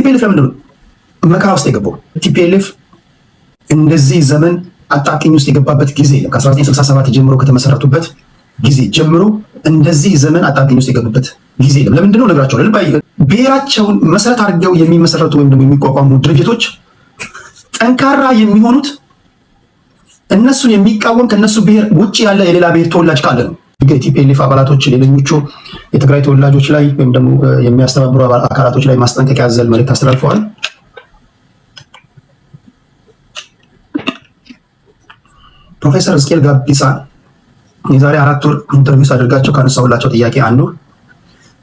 TPLF ለምንድን ነው መከራ ውስጥ የገባው? TPLF እንደዚህ ዘመን አጣብቂኝ ውስጥ የገባበት ጊዜ የለም። ከ1967 ጀምሮ ከተመሰረቱበት ጊዜ ጀምሮ እንደዚህ ዘመን አጣብቂኝ ውስጥ የገቡበት ጊዜ የለም። ለምንድን ነው እነግራቸዋለሁ። ብሔራቸውን መሰረት አድርገው የሚመሰረቱ ወይም ደግሞ የሚቋቋሙ ድርጅቶች ጠንካራ የሚሆኑት እነሱን የሚቃወም ከእነሱ ብሔር ውጭ ያለ የሌላ ብሔር ተወላጅ ካለ ነው። የ TPLF አባላቶች ሌሎቹ የትግራይ ተወላጆች ላይ ወይም ደግሞ የሚያስተባብሩ አካላቶች ላይ ማስጠንቀቂያ ያዘል መልእክት አስተላልፈዋል። ፕሮፌሰር ሕዝቅኤል ጋቢሳ የዛሬ 4 ወር interview ሳደርጋቸው ካነሳሁላቸው ጥያቄ አንዱ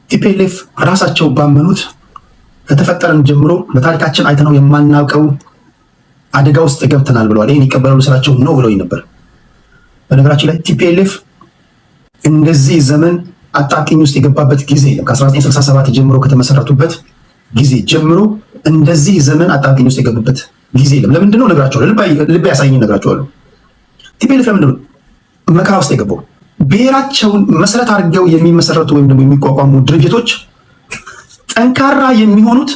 TPLF ራሳቸው ባመኑት ከተፈጠረን ጀምሮ በታሪካችን አይተነው የማናውቀው አደጋ ውስጥ ገብተናል ብለዋል። ይህን ይቀበላሉ ስላቸው ነው ብለውኝ ነበር። በነገራችን ላይ TPLF እንደዚህ ዘመን አጣብቂኝ ውስጥ የገባበት ጊዜ የለም። ከ1967 ጀምሮ ከተመሰረቱበት ጊዜ ጀምሮ እንደዚህ ዘመን አጣብቂኝ ውስጥ የገቡበት ጊዜ የለም። ለምንድን ነው እነግራቸዋለሁ። ልብ ያሳየኝ እነግራቸዋለሁ። TPLF ለምንድን ነው መከራ ውስጥ የገባው? ብሔራቸውን መሰረት አድርገው የሚመሰረቱ ወይም ደግሞ የሚቋቋሙ ድርጅቶች ጠንካራ የሚሆኑት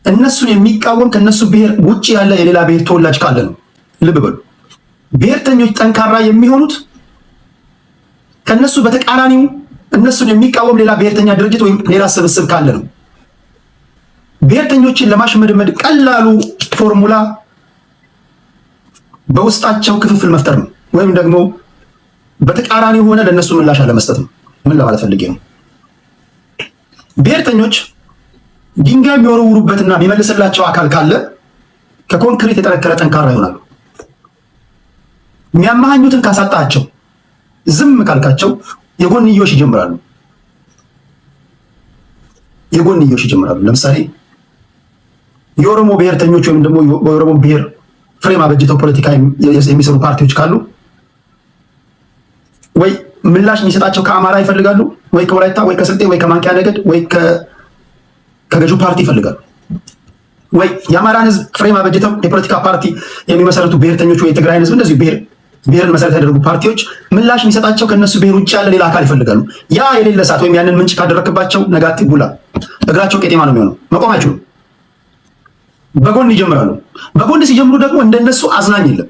እነሱን የሚቃወም ከእነሱ ብሔር ውጭ ያለ የሌላ ብሔር ተወላጅ ካለ ነው። ልብ በሉ። ብሔርተኞች ጠንካራ የሚሆኑት ከእነሱ በተቃራኒው እነሱን የሚቃወም ሌላ ብሔርተኛ ድርጅት ወይም ሌላ ስብስብ ካለ ነው። ብሔርተኞችን ለማሽመድመድ ቀላሉ ፎርሙላ በውስጣቸው ክፍፍል መፍጠር ነው፣ ወይም ደግሞ በተቃራኒ ሆነ ለእነሱ ምላሽ አለመስጠት ነው። ምን ለማለት ፈልጌ ነው? ብሔርተኞች ድንጋይ የሚወረውሩበትና የሚመልስላቸው አካል ካለ ከኮንክሪት የጠነከረ ጠንካራ ይሆናሉ። የሚያመሃኙትን ካሳጣቸው፣ ዝም ካልካቸው የጎንዮሽ ይጀምራሉ። የጎንዮሽ ይጀምራሉ። ለምሳሌ የኦሮሞ ብሔርተኞች ወይም ደግሞ የኦሮሞ ብሔር frame አበጅተው ፖለቲካ የሚሰሩ ፓርቲዎች ካሉ ወይ ምላሽ የሚሰጣቸው ከአማራ ይፈልጋሉ፣ ወይ ከወላይታ፣ ወይ ከስልጤ፣ ወይ ከማንኪያ ነገድ፣ ወይ ከገዢው ፓርቲ ይፈልጋሉ። ወይ የአማራን ህዝብ frame አበጅተው የፖለቲካ ፓርቲ የሚመሰረቱ ብሔርተኞች ወይ የትግራይን ህዝብ እንደዚሁ ብሔርን መሰረት ያደረጉ ፓርቲዎች ምላሽ የሚሰጣቸው ከእነሱ ብሔር ውጭ ያለ ሌላ አካል ይፈልጋሉ። ያ የሌለ ሰዓት ወይም ያንን ምንጭ ካደረክባቸው ነጋቲ ቡላ እግራቸው ቄጤማ ነው የሚሆነው፣ መቆም አይችሉም። በጎን ይጀምራሉ። በጎን ሲጀምሩ ደግሞ እንደነሱ አዝናኝ የለም።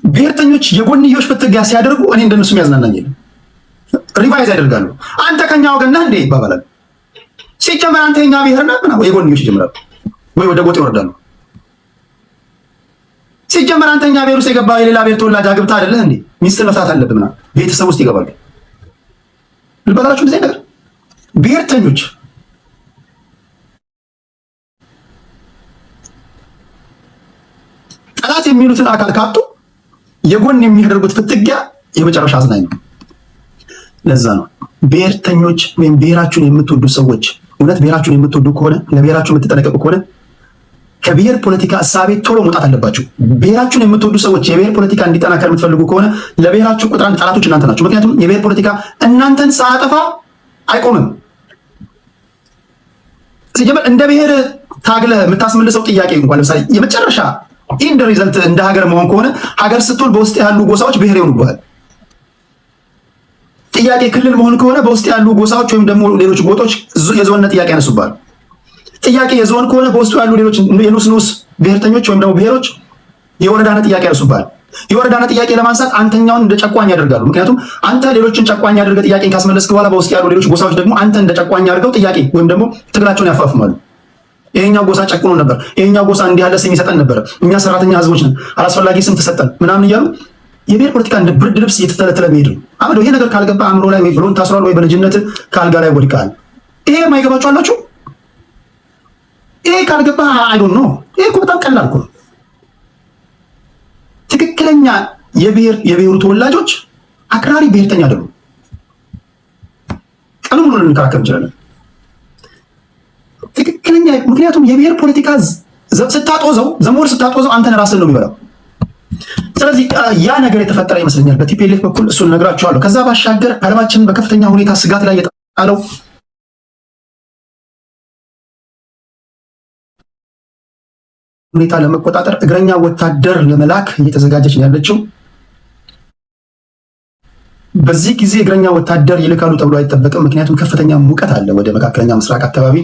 ብሔርተኞች የጎንዮሽ ፍትጊያ ሲያደርጉ እኔ እንደነሱ የሚያዝናናኝ የለም። revise ያደርጋሉ። አንተ ከኛ ወገን ነህ እንዴ ይባባላል። ሲጀመር አንተ የኛ ብሔር ነህ ምናምን የጎንዮሽ ይጀምራሉ፣ ወይ ወደ ጎጥ ይወርዳሉ። ሲጀመር አንተ እኛ ብሔር ውስጥ የገባ የሌላ ብሔር ተወላጅ አግብተህ አይደለህ እንዴ ሚስት መፍታት አለብህ ምናምን ቤተሰብ ውስጥ ይገባሉ። ልበላችሁ እንደዚህ ነገር ብሔርተኞች ጠላት የሚሉትን አካል ካጡ የጎን የሚያደርጉት ፍትጊያ የመጨረሻ አዝናኝ ነው። ለዛ ነው ብሔርተኞች ወይም ብሔራችሁን የምትወዱ ሰዎች እውነት ብሔራችሁን የምትወዱ ከሆነ ለብሔራችሁ የምትጠነቀቁ ከሆነ ከብሔር ፖለቲካ እሳቤ ቶሎ መውጣት አለባችሁ። ብሔራችሁን የምትወዱ ሰዎች የብሔር ፖለቲካ እንዲጠናከር የምትፈልጉ ከሆነ ለብሔራችሁ ቁጥር አንድ ጠላቶች እናንተ ናችሁ። ምክንያቱም የብሔር ፖለቲካ እናንተን ሳያጠፋ አይቆምም። ሲጀመር እንደ ብሔር ታግለህ የምታስመልሰው ጥያቄ እንኳን ለምሳሌ የመጨረሻ end result እንደ ሀገር መሆን ከሆነ ሀገር ስትሆን በውስጥ ያሉ ጎሳዎች ብሔር ይሆኑብሃል። ጥያቄ ክልል መሆን ከሆነ በውስጥ ያሉ ጎሳዎች ወይም ደግሞ ሌሎች ጎጦች የዞንነት ጥያቄ ያነሱብሃል። ጥያቄ የዞን ከሆነ በውስጡ ያሉ ሌሎች የንዑስ ንዑስ ብሔርተኞች ወይም ደግሞ ብሔሮች የወረዳነት ጥያቄ ያነሱብሃል። የወረዳነት ጥያቄ ለማንሳት አንተኛውን እንደ ጨቋኝ ያደርጋሉ። ምክንያቱም አንተ ሌሎችን ጨቋኝ አድርገህ ጥያቄን ካስመለስክ በኋላ በውስጥ ያሉ ሌሎች ጎሳዎች ደግሞ አንተ እንደ ጨቋኝ አድርገው ጥያቄ ወይም ደግሞ ትግላቸውን ያፋፍማሉ። ይሄኛው ጎሳ ጨቁኖ ነበር፣ ይሄኛው ጎሳ እንዲህ ያለ ስም ይሰጠን ነበር፣ እኛ ሰራተኛ ህዝቦች ነን፣ አላስፈላጊ ስም ተሰጠን ምናምን እያሉ የብሔር ፖለቲካ እንደ ብርድ ልብስ እየተተለተለ መሄድ ነው። አምዶ ይሄ ነገር ካልገባ አእምሮ ላይ ወይ ብሎን ታስሯል፣ ወይ በልጅነት ከአልጋ ላይ ወድቀሃል። ይሄ የማይገባችሁ አላችሁ። ይሄ ካልገባ I don't know። ይሄ እኮ በጣም ቀላል እኮ ነው። ትክክለኛ የብሔሩ ተወላጆች አክራሪ ብሔርተኛ አይደሉም። ቀኑ ሙሉ ልንከራከር እንችላለን። ትክክለኛ ምክንያቱም የብሔር ፖለቲካ ስታጦዘው ዘሞር ስታጦዘው አንተን ራስህን ነው የሚበላው። ስለዚህ ያ ነገር የተፈጠረ ይመስለኛል በ TPLF በኩል እሱን እነግራችኋለሁ። ከዛ ባሻገር ዓለማችንን በከፍተኛ ሁኔታ ስጋት ላይ የጣለው ሁኔታ ለመቆጣጠር እግረኛ ወታደር ለመላክ እየተዘጋጀች ነው ያለችው። በዚህ ጊዜ እግረኛ ወታደር ይልካሉ ተብሎ አይጠበቅም። ምክንያቱም ከፍተኛ ሙቀት አለ ወደ መካከለኛ ምስራቅ አካባቢ።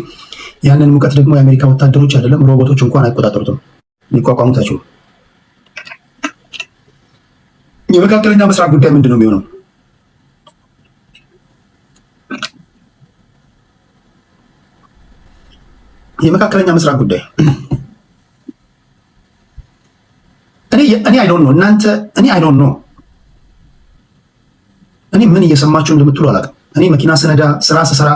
ያንን ሙቀት ደግሞ የአሜሪካ ወታደሮች አይደለም ሮቦቶች እንኳን አይቆጣጠሩትም፣ ሊቋቋሙት አይችሉም። የመካከለኛ ምስራቅ ጉዳይ ምንድን ነው የሚሆነው? የመካከለኛ ምስራቅ ጉዳይ እኔ I don't know እናንተ፣ እኔ I don't know፣ እኔ ምን እየሰማችሁ እንደምትሉ አላውቅም። እኔ መኪና ስነዳ፣ ስራ ስሰራ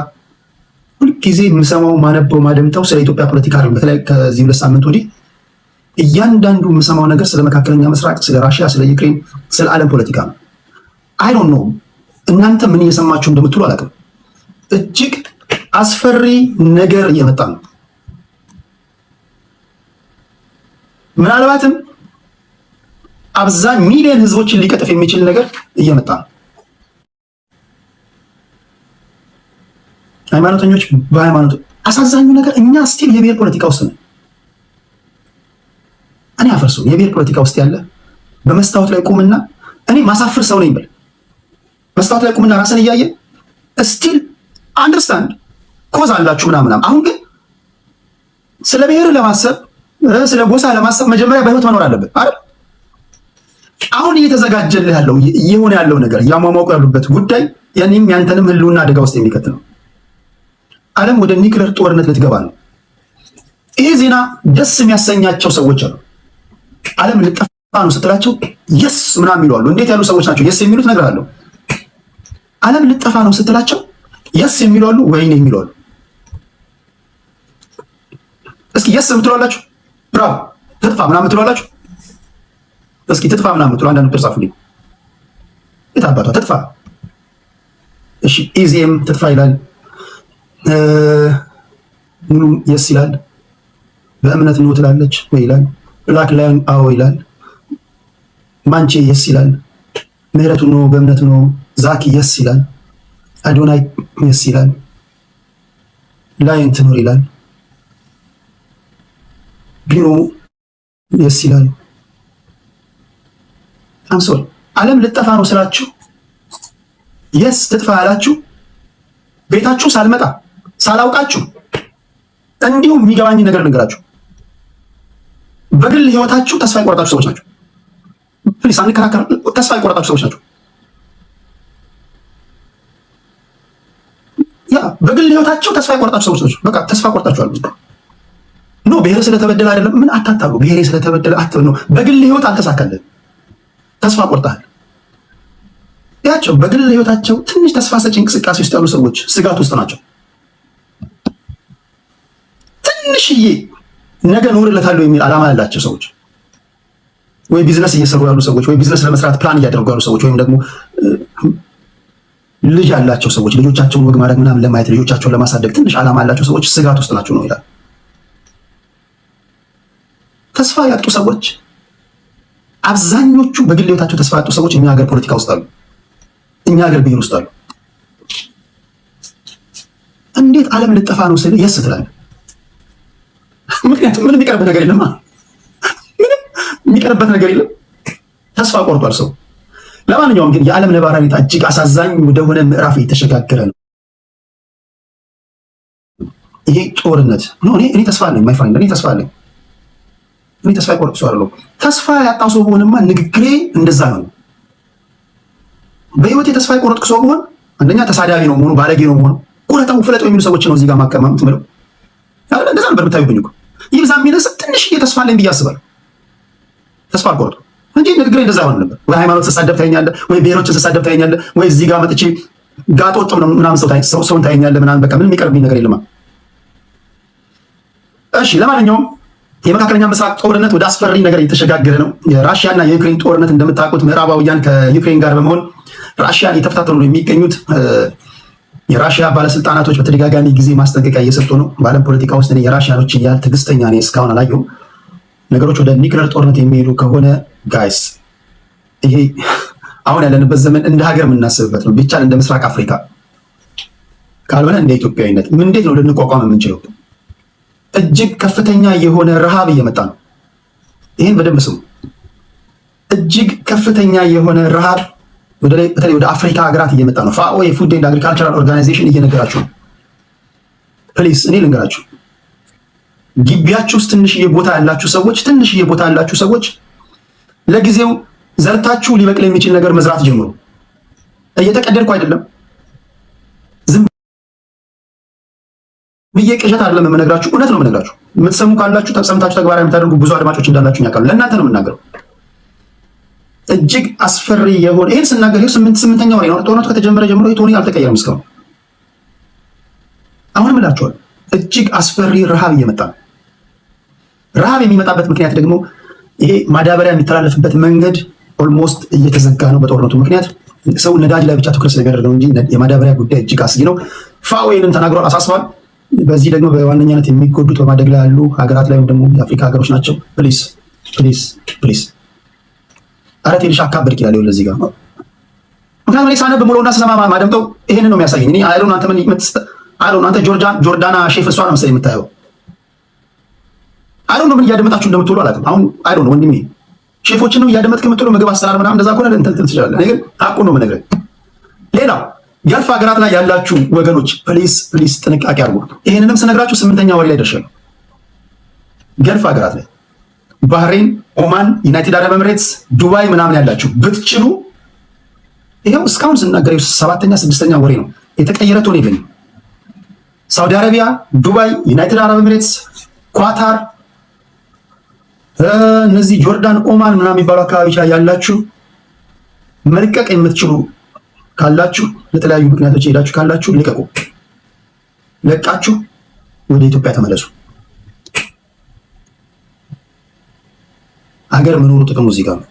ሁልጊዜ የምሰማው፣ ማነበው፣ ማደምጠው ስለ ኢትዮጵያ ፖለቲካ አይደለም። በተለይ ከዚህ 2 ሳምንት ወዲህ እያንዳንዱ የምሰማው ነገር ስለ መካከለኛ ምስራቅ፣ ስለ ራሽያ፣ ስለ ዩክሬን፣ ስለ ዓለም ፖለቲካ ነው። I don't know እናንተ ምን እየሰማችሁ እንደምትሉ አላውቅም። እጅግ አስፈሪ ነገር እየመጣ ነው። ምናልባትም አብዛኝ ሚሊዮን ህዝቦችን ሊቀጥፍ የሚችል ነገር እየመጣ ነው። ሃይማኖተኞች በሃይማኖት፣ አሳዛኙ ነገር እኛ still የብሔር ፖለቲካ ውስጥ ነው። እኔ አፈርሰው የብሔር ፖለቲካ ውስጥ ያለ በመስታወት ላይ ቁምና እኔ ማሳፍር ሰው ነኝ በል። መስታወት ላይ ቁምና ራስን እያየ still understand cause አላችሁ ምናምናም። አሁን ግን ስለ ብሔር ለማሰብ፣ ስለ ጎሳ ለማሰብ መጀመሪያ በህይወት መኖር አለብን አይደል? አሁን እየተዘጋጀልህ ያለው፣ እየሆነ ያለው ነገር፣ እያሟሟቁ ያሉበት ጉዳይ የኔም ያንተንም ህልውና አደጋ ውስጥ የሚከት ነው። ዓለም ወደ ኒውክለር ጦርነት ልትገባ ነው። ይሄ ዜና ደስ የሚያሰኛቸው ሰዎች አሉ። ዓለም ልጠፋ ነው ስትላቸው yes ምናምን የሚሉ አሉ። እንዴት ያሉ ሰዎች ናቸው yes የሚሉት? እነግርሃለሁ። ዓለም ልጠፋ ነው ስትላቸው yes የሚሉ አሉ፣ ወይኔ የሚሉ አሉ። እስኪ yes የምትሉ አላችሁ? Bravo፣ ትጥፋ ምናምን የምትሉ አላችሁ? እስኪ ትጥፋ ምናምን የምትሉ አንዳንድ ቁጥር ጻፉልኝ። የት አባቷ ትጥፋ? እሺ ኢዚኤም ትጥፋ ይላል። ሙሉ yes ይላል። በእምነት ነው ትላለች ወይ ይላል። Black Lion አዎ ይላል። ማንቼ yes ይላል። ምህረቱ ነው፣ በእምነት ነው። ዛኪ yes ይላል። አዶናይ yes ይላል። ላይን ትኖር ይላል። ቢሮ yes ይላል። I'm sorry፣ ዓለም ልጠፋ ነው ስላችሁ yes ትጥፋ ያላችሁ፣ ቤታችሁ ሳልመጣ ሳላውቃችሁ እንዲሁም የሚገባኝ ነገር ልንገራችሁ። በግል ህይወታችሁ ተስፋ የቆረጣችሁ ሰዎች ናቸው። Please አንከራከር። ተስፋ የቆረጣችሁ ሰዎች ናቸው። Yeah፣ በግል ህይወታችሁ ተስፋ የቆረጣችሁ ሰዎች ናቸው። በቃ ተስፋ ቆርጣችኋል። No፣ ብሔር ስለተበደለ አይደለም። ምን አታታሉ። ብሔሬ ስለተበደለ አትበል ነው። በግል ህይወት አልተሳካልህም። ተስፋ ቆርጠሃል። ያቸው በግል ህይወታቸው ትንሽ ተስፋ ሰጪ እንቅስቃሴ ውስጥ ያሉ ሰዎች ስጋት ውስጥ ናቸው። ትንሽዬ ነገ እኖርለታለሁ የሚል ዓላማ ያላቸው ሰዎች፣ ወይ ቢዝነስ እየሰሩ ያሉ ሰዎች፣ ወይ ቢዝነስ ለመስራት ፕላን እያደረጉ ያሉ ሰዎች፣ ወይም ደግሞ ልጅ ያላቸው ሰዎች፣ ልጆቻቸውን ወግ ማድረግ ምናምን ለማየት፣ ልጆቻቸውን ለማሳደግ ትንሽ ዓላማ ያላቸው ሰዎች ስጋት ውስጥ ናቸው ነው ይላል። ተስፋ ያጡ ሰዎች፣ አብዛኞቹ በግል ህይወታቸው ተስፋ ያጡ ሰዎች እኛ ሀገር ፖለቲካ ውስጥ አሉ። እኛ ሀገር ብሔር ውስጥ አሉ። እንዴት ዓለም ልጠፋ ነው ስል yes ትላለህ? ምክንያቱም ምንም የሚቀርበት ነገር የለም። ምንም የሚቀርበት ነገር የለም። ተስፋ ቆርጧል ሰው። ለማንኛውም ግን የዓለም ነባራዊ ሁኔታ እጅግ አሳዛኝ ወደሆነ ምዕራፍ እየተሸጋገረ ነው። ይሄ ጦርነት ነው። እኔ ተስፋ አለኝ፣ my friend፣ እኔ ተስፋ አለኝ። እኔ ተስፋ የቆረጥኩ ሰው አይደለሁም። ተስፋ ያጣው ሰው ብሆንማ ንግግሬ እንደዛ ነው። በህይወቴ ተስፋ የቆረጥኩ ሰው ብሆን አንደኛ ተሳዳቢ ነው መሆኑ፣ ባለጌ ነው መሆኑ፣ ቁረጠው ፍለጠው የሚሉ ሰዎች ነው እዚህ ጋር ማቀማመጥ ምለው። እንደዛ ነበር የምታዩብኝ እኮ። ይብዛ የሚነስ ትንሽዬ ተስፋ አለኝ ብዬ አስባለሁ። ተስፋ አልቆረጥኩም እንጂ ንግግሬ እንደዛ አይሆንም ነበር። ወይ ሃይማኖት ስሳደብ ታየኛለህ፣ ወይ ብሔሮችን ስሳደብ ታየኛለህ፣ ወይ እዚህ ጋር መጥቼ ጋጠወጥ ምናምን ሰውን ታየኛለህ ምናምን። በቃ ምንም የሚቀርብኝ ነገር የለም። እሺ፣ ለማንኛውም የመካከለኛ ምስራቅ ጦርነት ወደ አስፈሪ ነገር እየተሸጋገረ ነው። የራሽያና የዩክሬን ጦርነት እንደምታውቁት ምዕራባውያን ከዩክሬን ጋር በመሆን ራሽያን እየተፈታተኑ ነው የሚገኙት። የራሽያ ባለስልጣናቶች በተደጋጋሚ ጊዜ ማስጠንቀቂያ እየሰጡ ነው። በዓለም ፖለቲካ ውስጥ እኔ የራሽያኖችን ያህል ትዕግስተኛ እኔ እስካሁን አላየሁም። ነገሮች ወደ ኒውክለር ጦርነት የሚሄዱ ከሆነ guys፣ ይሄ አሁን ያለንበት ዘመን እንደ ሀገር የምናስብበት ነው። ቢቻል እንደ ምስራቅ አፍሪካ፣ ካልሆነ እንደ ኢትዮጵያዊነት እንዴት ነው ልንቋቋም የምንችለው? እጅግ ከፍተኛ የሆነ ረሃብ እየመጣ ነው። ይህን በደንብ ስሙ። እጅግ ከፍተኛ የሆነ ረሃብ በተለይ ወደ አፍሪካ ሀገራት እየመጣ ነው። FAO፣ የ Food and Agricultural Organization እየነገራችሁ ነው። Please፣ እኔ ልንገራችሁ፣ ግቢያችሁ ውስጥ ትንሽዬ ቦታ ያላችሁ ሰዎች ለጊዜው ዘርታችሁ ሊበቅል የሚችል ነገር መዝራት ጀምሩ። እየተቀደድኩ አይደለም፣ ዝም ብዬ ቅዠት አይደለም የምነግራችሁ፣ እውነት ነው የምነግራችሁ። የምትሰሙ ካላችሁ፣ ሰምታችሁ ተግባራዊ የምታደርጉ ብዙ አድማጮች እንዳላችሁ ያውቃሉ። ለእናንተ ነው የምናገረው። እጅግ አስፈሪ የሆነ፣ ይህን ስናገር ይኸው ስምንተኛ ወሬ ነው። ጦርነቱ ከተጀመረ ጀምሮ tone ኤ አልተቀየረም እስካሁን። አሁንም እላችኋለሁ፣ እጅግ አስፈሪ ረሃብ እየመጣ ነው። ረሃብ የሚመጣበት ምክንያት ደግሞ ይሄ ማዳበሪያ የሚተላለፍበት መንገድ almost እየተዘጋ ነው በጦርነቱ ምክንያት። ሰው ነዳጅ ላይ ብቻ ትኩረት ስለሚያደርግ ነው እንጂ የማዳበሪያ ጉዳይ እጅግ አስጊ ነው። FAO ይህንን ተናግሯል፣ አሳስቧል። በዚህ ደግሞ በዋነኛነት የሚጎዱት በማደግ ላይ ያሉ ሀገራት ላይ ወይም ደግሞ የአፍሪካ ሀገሮች ናቸው። Please, please, please። ኧረ ቴንሽ አካበድክ ይላል ለዚህ ጋር። ምክንያቱም እኔ ሳነብ ሙሉና ስሰማ ማደምጠው ይሄንን ነው የሚያሳየኝ። እኔ I don't አንተ ምን I don't አንተ ጆርዳና ሼፍ እሷ ነው መሰለኝ የምታየው። I don't ምን እያደመጣችሁ እንደምትውሉ አላውቅም። አሁን I don't ወንድሜ፣ ሼፎችን ነው እያደመጥክ የምትውለው፣ ምግብ አሰራር ምናምን፣ እንደዛ ከሆነ እንትን ትችላለህ። እኔ ግን ሀቁን ነው የምነግርህ። ሌላው ገልፍ ሀገራት ላይ ያላችሁ ወገኖች፣ please, please ጥንቃቄ አድርጉ። ይሄንንም ስነግራችሁ ስምንተኛ ወሬ ላይ ደርሻለሁ። ገልፍ ሀገራት ላይ ባህሬን፣ ኦማን፣ ዩናይትድ አረብ ኤምሬትስ፣ ዱባይ ምናምን ያላችሁ ብትችሉ፣ ይሄው እስካሁን ስናገር ሰባተኛ ስድስተኛ ወሬ ነው። የተቀየረ tone የለኝም። ሳውዲ አረቢያ፣ ዱባይ፣ ዩናይትድ አረብ ኤምሬትስ፣ ኳታር፣ እነዚህ ጆርዳን፣ ኦማን ምናምን የሚባሉ አካባቢዎች ላይ ያላችሁ መልቀቅ የምትችሉ ካላችሁ፣ ለተለያዩ ምክንያቶች ሄዳችሁ ካላችሁ ልቀቁ። ለቃችሁ ወደ ኢትዮጵያ ተመለሱ። አገር መኖሩ ጥቅሙ እዚህ ጋር ነው።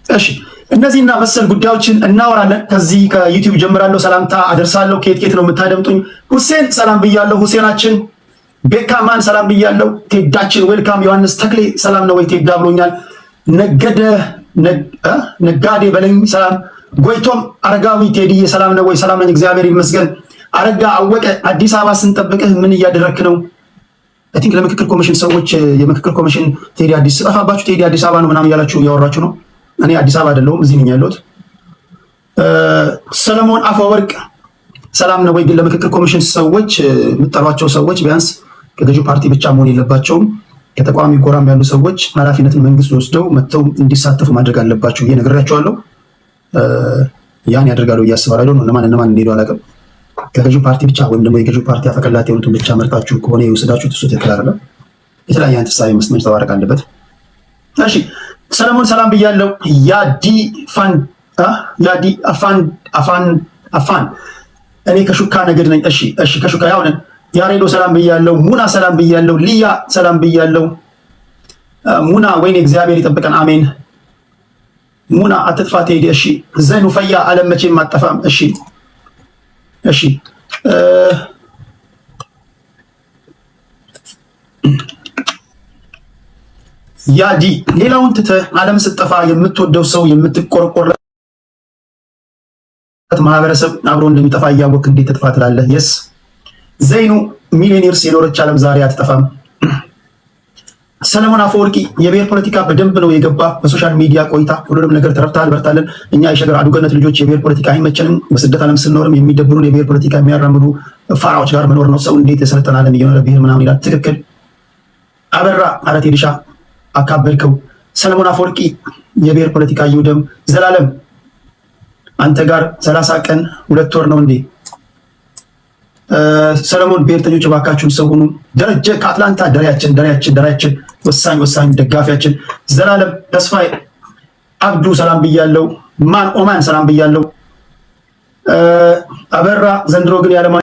እሺ፣ እነዚህና መሰል ጉዳዮችን እናወራለን። ከዚህ ከ YouTube ጀምራለሁ። ሰላምታ አደርሳለሁ። ከየት ከየት ነው የምታደምጡኝ? ሁሴን ሰላም ብያለሁ። ሁሴናችን ቤካማን ሰላም ብያለሁ። ቴዳችን welcome። ዮሐንስ ተክሌ ሰላም ነው ወይ ቴዳ ብሎኛል። ነገደ ነጋዴ በለኝ ሰላም። ጎይቶም አረጋዊ፣ ቴዲዬ ሰላም ነው ወይ? ሰላም ነኝ፣ እግዚአብሔር ይመስገን። አረጋ አወቀ፣ አዲስ አበባ ስንጠብቅህ ምን እያደረክ ነው? I think ለምክክር ኮሚሽን ሰዎች፣ የምክክር ኮሚሽን ቴዲ አዲስ ስጠፋባችሁ ቴዲ አዲስ አበባ ነው ምናምን እያላችሁ እያወራችሁ ነው። እኔ አዲስ አበባ አይደለሁም፣ እዚህ ነኝ ያለሁት። ሰለሞን አፈወርቅ ሰላም ነው ወይ? ግን ለምክክር ኮሚሽን ሰዎች የምጠሯቸው ሰዎች ቢያንስ ከገዢው ፓርቲ ብቻ መሆን የለባቸውም። ከተቃዋሚ ጎራም ያሉ ሰዎች ኃላፊነትን መንግስት ወስደው መጥተው እንዲሳተፉ ማድረግ አለባቸው ብዬ ነግሬያቸዋለሁ። ያን ያደርጋሉ ብዬ አስባለሁ። እነማን እነማን እንደሄዱ አላውቅም። ከገዢው ፓርቲ ብቻ ወይም ደግሞ የገዢው ፓርቲ አፈቀላጤ የሆኑትን ብቻ መርጣችሁ ከሆነ የወሰዳችሁት እሱ ትክክል አይደለም። የተለያየ አይነት እሳቤ መንጸባረቅ አለበት። እሺ፣ ሰለሞን ሰላም ብያለሁ። ያዲ አፋን አፋን አፋን፣ እኔ ከሹካ ነገድ ነኝ። እሺ፣ ከሹካ ያው ነን። ያሬዶ ሰላም ብያለሁ። ሙና ሰላም ብያለሁ። ሊያ ሰላም ብያለሁ። ሙና፣ ወይኔ እግዚአብሔር ይጠብቀን፣ አሜን። ሙና አትጥፋ ትሄድ። እሺ፣ ዘኑ ፈያ፣ አለም መቼም አጠፋም። እሺ፣ ያዲ፣ ሌላውን ትተህ ዓለም ስትጠፋ የምትወደው ሰው፣ የምትቆረቆርለት ማህበረሰብ አብሮ እንደሚጠፋ እያወቅህ እንዴት ትጥፋ ትላለህ? Yes፣ ዘይኑ፣ millionaires የኖረች ዓለም ዛሬ አትጠፋም። ሰለሞን አፈወርቂ፣ የብሔር ፖለቲካ በደንብ ነው የገባ። በ social media ቆይታ ሁሉንም ነገር ተረድተሃል። በርታለን። እኛ የሸገር አዱገነት ልጆች የብሔር ፖለቲካ አይመቸንም። በስደት ዓለም ስንኖርም የሚደብሩን የብሔር ፖለቲካ የሚያራምዱ ፋራዎች ጋር መኖር ነው። ሰው እንዴት የሰለጠነ ዓለም እየኖረ ብሔር ምናምን ይላል። ትክክል። አበራ፣ አረ ቴዲሻ አካበድከው። ሰለሞን አፈወርቂ፣ የብሔር ፖለቲካ ይውደም። ዘላለም፣ አንተ ጋር 30 ቀን 2 ወር ነው እንዴ? ሰለሞን፣ ብሔርተኞች እባካችሁን ሰው ሁኑ። ደረጀ ከአትላንታ፣ ደሪያችን ደሪያችን ደሪያችን፣ ወሳኝ ወሳኝ ደጋፊያችን። ዘላለም ተስፋዬ፣ አብዱ ሰላም ብያለው። ማን ኦማን ሰላም ብያለው። አበራ፣ ዘንድሮ ግን ያለማ